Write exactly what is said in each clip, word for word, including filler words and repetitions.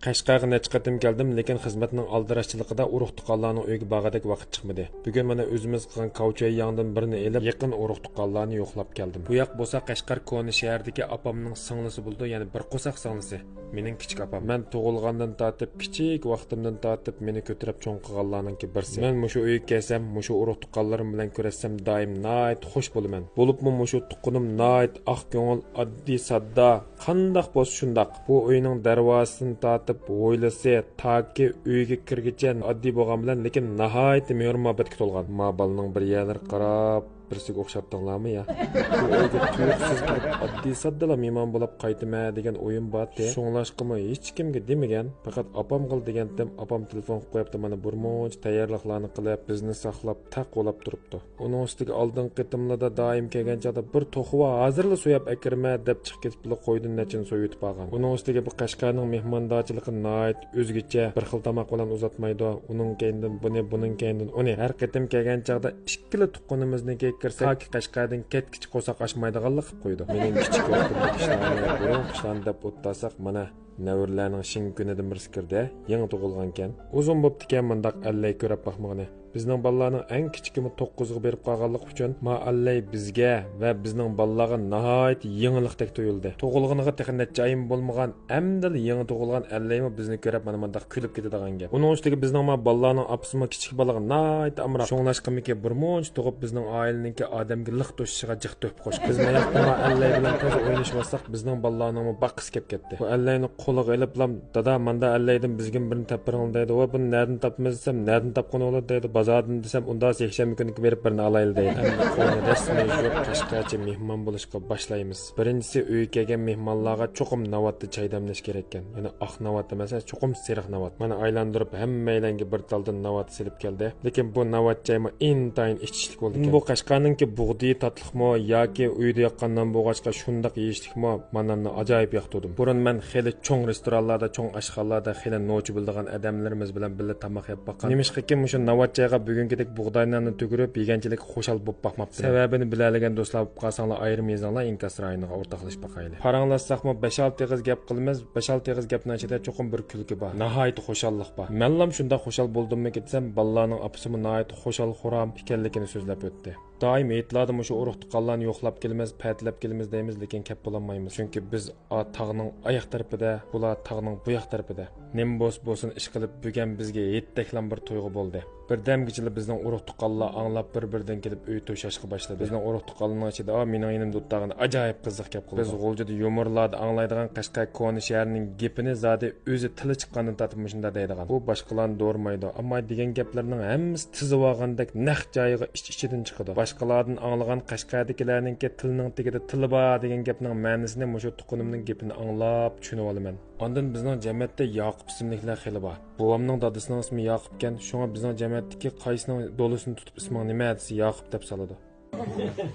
قەشقەرگە نەچچە قېتىم كەلدىم، لېكىن خىزمەتنىڭ ئالدىراشچىلىقىدا ئۇرۇق-تۇغقانلارنىڭ ئۆيىگە بارغۇدەك ۋاقىت چىقمىدى. بۈگۈن مانا ئۆزىمىز قىلغان كاۋچۈەيياڭدىن بىرنى ئېلىپ، يېقىن ئۇرۇق-تۇغقانلارنى يوقلاپ كەلدىم. بۇ ياق بولسا قەشقەر كونا شەھىرىدىكى ئاپامنىڭ سىڭلىسى بولىدۇ، يەنى بىر قورساق سىڭلىسى. مېنىڭ كىچىك ئاپام. مەن تۇغۇلغاندىن تارتىپ، كىچىك ۋاقتىمدىن تارتىپ مېنى كۆتۈرۈپ چوڭ قىلغانلارنىڭكى بىرسى. مەن مۇشۇ ئۆيگە كەلسەم، مۇشۇ ئۇرۇق-تۇغقانلىرىم بىلەن كۆرۈشسەم، دائىم ناھايىتى خۇش بولىمەن. بولۇپمۇ مۇشۇ تۇغقىنىم ناھايىتى ئاق كۆڭۈل، ئاددىي ساددا، قانداق بولسا شۇنداق. بۇ ئۆينىڭ دەرۋازىسىدىن تارتىپ ھويلىسى تاكى ئۆيگە كىرگىچە ئاددىي بولغان بىلەن، لېكىن ناھايىتى مېھىر-مۇھەببەتكە تولغان. ما بالىنىڭ بىر يەرلىرىگە قاراپ، بىرسىگە ئوخشاپتىڭلارمۇ يا؟ بۇ ئۆيگە تۇيۇقسىز كىرىپ، ئاددىي ساددىلا مېھمان بولاپ قايتىمەن دېگەن ئويۇم بارتى. شۇڭلاشقىمۇ ھېچكىمگە دېمىگەن، پەقەت ئاپامغىلا دېگەنتىم. ئاپام تېلېفون قىلىپ قويۇپتۇ، مانا بىر مۇنچە تەييارلىقلارنى قىلىپ، بىزنى ساقلاپ، تەق بولاپ تۇرۇپتۇ. ئۇنىڭ ئۈستىگە ئالدىنقى قېتىملىرىدا دائىم كەلگەن چاغدا، بىر توخۇ بار، ھازىرلا سوياپ ئەكىرىمەن دەپ چىقىپ كېتىپلا، قويدىن نەچچىنى سويۇۋېتىپ ئالغان. ئۇنىڭ ئۈستىگە بۇ قەشقەرنىڭ مېھماندارچىلىقى ناھايىتى ئۆزگىچە، بىر خىل تاماق بىلەن ئۇزاتمايدۇ. ئۇنىڭ كەينىدىن بۇنى، بۇنىڭ كەينىدىن ئۇنى. ھەر قېتىم كەلگەن چاغدا ئىككىلا تۇغقىنىمىزنىڭكىگە كىرسەك، تاكى قەشقەردىن كەتكىچە قورساق ئاچمايدىغانلىق قىلىپ قويىدۇ. مېنىڭ كىچىك ۋاقتىمدىكى ئىشلارنى، بۇرۇنقى ئىشلارنى دەپ ئولتۇرساق، مانا، نەۋرىلەرنىڭ شىڭ كۈنىدىن بىرسى كىردى. يېڭى تۇغۇلغانكەن. ئۇزۇن بوپتىكەن مۇنداق ئەللەي كۆرۈپ باقمىغىنى. بىزنىڭ بالىلارنىڭ ئەڭ كىچىكىمۇ توققۇزغا بېرىپ قالغانلىقى ئۈچۈن، ما ئەللەي بىزگە ۋە بىزنىڭ بالىلارغا ناھايىتى يېڭىلىقتەك تۇيۇلدى. تۇغۇلغىنىغا تېخى نەچچە ئايمۇ بولمىغان، ئەمدىلا يېڭى تۇغۇلغان ئەللەيمۇ بىزنى كۆرۈپ مانا مۇنداق كۈلۈپ كېتىدىغان گەپ. ئۇنىڭ ئۈستىگە بىزنىڭ ما بالىلارنىڭ ئاپىسىمۇ كىچىك بالىغا ناھايىتى ئامراق. شۇڭلاشقىمىكى بىر مۇنچە تۇغۇپ بىزنىڭ ئائىلىنىڭكى ئادەمگە لىق توشۇشىغا جىق تۆھپە قوشقان. بىز ماياقتا ما ئەللەي بىلەن تازا ئوينىشىۋاتساق، بىزنىڭ بالىلارنىڭمۇ باققۇسى كەپ كەتتى. بۇ ئەللەينى قولىغا ئېلىپلام، دادا، ماندا ئەللەيدىن بىزگىمۇ بىرنى تېپىپ بېرىڭ دەيدۇ. ۋاي، بۇنى نەدىن تاپىمىز دېسەم، نەدىن تاپقىنى بولىدۇ دەيدۇ. بازاردىن دېسەم، ئۇنداق يەكشەنبە كۈنى بېرىپ بىرنى ئالايلى دەيدۇ. ئەمدى قولنى رەسمىي يۇيۇپ، قەشقەرچە مېھمان بولۇشقا باشلايمىز. بىرىنچىسى، ئۆيگە كەلگەن مېھمانلارغا چوقۇم ناۋاتتا چاي دەملەش كېرەككەن. يەنى ئاق ناۋات ئەمەس، چوقۇم سېرىق ناۋات. مانا ئايلاندۇرۇپ ھەممەيلەنگە بىر تالدىن ناۋات سېلىپ كەلدى. لېكىن بۇ ناۋات چايمۇ ئىنتايىن ئىچىشلىك بولىدىكەن. بۇ قەشقەرنىڭكى بۇغدىيى تاتلىقمۇ ياكى ئۆيدە ياققان نان بولغاچقا شۇنداق يېيىشلىكمۇ، ما ناننى ئاجايىپ ياقتۇردۇم. بۇرۇن مەن خېلى چوڭ رېستورانلاردا، چوڭ ئاشخانىلاردا خېلى نوچى بىلىدىغان ئادەملىرىمىز بىلەن بىللە تاماق يەپ باققان. نېمىشقىكىن مۇشۇ ناۋات چايغا بۈگۈنكىدەك بۇغداي ناننى تۈگۈرۈپ يېگەنچىلىك خۇشال بولۇپ باقماپتىمەن. سەۋەبىنى بىلەلىگەن دوستلار بولۇپ قالساڭلار ئايرىم يېزىڭلار، ئىنكاس رايونىغا ئورتاقلىشىپ باقايلى. پاراڭلاشساقمۇ بەش-ئالتە ئېغىز گەپ قىلىمىز، بەش-ئالتە ئېغىز گەپنىڭ ئىچىدە چوقۇم بىر كۈلكە بار، ناھايىتى خۇشاللىق بار. مەنلام شۇنداق خۇشال بولدۇممىكىن دېسەم، بالىلارنىڭ ئاپىسىمۇ ناھايىتى خۇشال-خۇرام ئىكەنلىكىنى سۆزلەپ ئۆتتى. دائىم ھېيتلاردا مۇشۇ ئۇرۇق-تۇغقانلارنى يوقلاپ كېلىمىز، پەتىلەپ كېلىمىز دەيمىز، لېكىن كەپ بولالمايمىز. چۈنكى بىز ئا تاغنىڭ ئاياق تەرىپىدە، بۇلار تاغنىڭ بۇ ياق تەرىپىدە. نېمە بولسا بولسۇن، ئىشقىلىپ بۈگۈن بىزگە ھېيتتەكلا بىر تۇيغۇ بولدى. بىردەمگىچىلا بىزنىڭ ئۇرۇق-تۇغقانلار ئاڭلاپ بىر-بىردىن كېلىپ ئۆي توشاشقا باشلىدى. بىزنىڭ ئۇرۇق-تۇغقانلارنىڭ ئىچىدە، ئا، مېنىڭ يېنىمدا ئولتۇرغىنى ئاجايىپ قىزىق گەپ قىلىدۇ. بىز غۇلجىدا يۇمۇرلاردا ئاڭلايدىغان قەشقەر كونا شەھىرىنىڭ گېپىنى زادى ئۆزى تىلى چىققاندىن تارتىپ مۇشۇنداق دەيدىغان. ئۇ باشقىلارنى دورىمايدۇ، ئەمما دېگەن گەپلىرىنىڭ ھەممىسى تىزىۋالغاندەك نەق جايىغا ئىچ-ئىچىدىن چىقىدۇ. باشقىلاردىن ئاڭلىغان قەشقەردىكىلەرنىڭكى تىلىنىڭ تېگىدە تىلى بار دېگەن گەپنىڭ مەنىسىنى مۇشۇ تۇغقىنىمنىڭ گېپىنى ئاڭلاپ چۈشىنىۋالىمەن. ئاندىن بىزنىڭ جەمەتتە ياقۇپ ئىسىملىكلەر خېلى بار. بوۋامنىڭ دادىسىنىڭ ئىسمى ياقۇپكەن، شۇڭا بىزنىڭ جەمەتتىكى قايسىنىڭ دولىسىنى تۇتۇپ ئىسمىڭ نېمە دېسە، ياقۇپ دەپ سالىدۇ.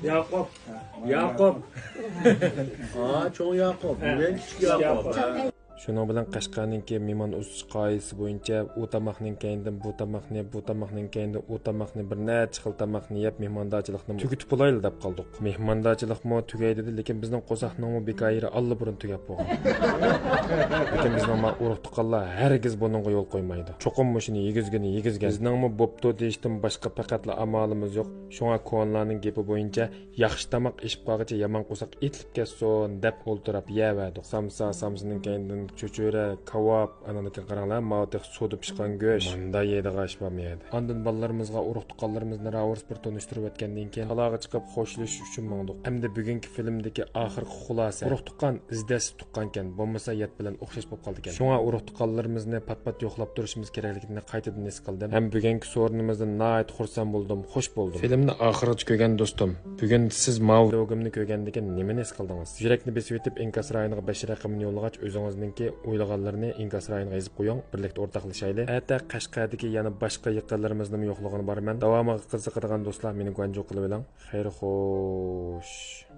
ياقۇپ. ياقۇپ. ھا، چوڭ ياقۇپ. ھە. مەن كىچىك ياقۇپ. ياقۇپ. ھە. شۇنىڭ بىلەن قەشقەرنىڭكى مېھمان ئۇزىتىش قائىدىسى بويىچە ئۇ تاماقنىڭ كەينىدىن بۇ تاماقنى، بۇ تاماقنىڭ كەينىدىن ئۇ تاماقنى، بىر نەچچە خىل تاماقنى يەپ، مېھماندارچىلىقنى تۈگىتىپ بولايلى دەپ قالدۇق. مېھماندارچىلىقمۇ تۈگەي دېدى، لېكىن بىزنىڭ قورساقنىڭمۇ بىكار يېرى ئاللىبۇرۇن تۈگەپ بولغان. لېكىن بىزنىڭ ما ئۇرۇق-تۇغقانلار ھەرگىز بۇنىڭغا يول قويمايدۇ. چوقۇم مۇشۇنى يېگۈزگىنى يېگۈزگەن. بىزنىڭمۇ بوپتۇ دېيىشتىن باشقا پەقەتلا ئامالىمىز يوق. شۇڭا كونىلارنىڭ گېپى بويىچە، ياخشى تاماق ئېشىپ قالغىچە يامان قورساق ئېتىلىپ كەتسۇن دەپ ئولتۇرۇپ يەۋەردۇق. سامسا، سامسىنىڭ كەينىدىن چۆچۈرە، كاۋاپ، ئانىڭدىن كېيىن قاراڭلار، ماۋۇ تېخى سۇدا پىشقان گۆش. مۇندا يەيدىغان ئىش بارمۇ يەردە؟ ئاندىن بالىلىرىمىزغا ئۇرۇق-تۇغقانلىرىمىزنى راۋۇرۇس بىر تونۇشتۇرۇۋەتكەندىن كېيىن، تالاغا چىقىپ خوشلىشىش ئۈچۈن ماڭدۇق. ئەمدى بۈگۈنكى فىلىمدىكى ئاخىرقى خۇلاسە. ئۇرۇق-تۇغقان ئىزدەش تۇغقانكەن، بولمىسا يات بىلەن ئوخشاش بولۇپ قالىدىكەن. شۇڭا ئۇرۇق-تۇغقانلىرىمىزنى پات-پات يوقلاپ تۇرۇشىمىز كېرەكلىكىنى قايتىدىن ھېس قىلدىم. ھەم بۈگۈنكى سورۇنىمىزدىن ناھايىتى خۇرسەن بولدۇم، خۇش بولدۇم. فىلىمنى ئاخىرغىچە كۆرگەن دوستۇم، بۈگۈن سىز ماۋۇ ۋلوگۇمنى كۆرگەندىن كېيىن نېمىنى ھېس قىلدىڭىز؟ يۈرەكنى بېسىۋېتىپ، ئىنكاس رايونىغا بەش رەقىمىنى يوللىغاچ، ئۆزىڭىزنىڭكى ئويلىغانلىرىنى ئىنكاس رايونىغا يېزىپ قويۇڭ، بىرلىكتە ئورتاقلىشايلى. ئەتە قەشقەردىكى يەنە باشقا يېقىنلىرىمىزنىمۇ يوقلىغىلى بارىمەن. داۋامىغا قىزىقىدىغان دوستلار مېنى گۇەنجۇ قىلىۋېلىڭ. خەير خوش.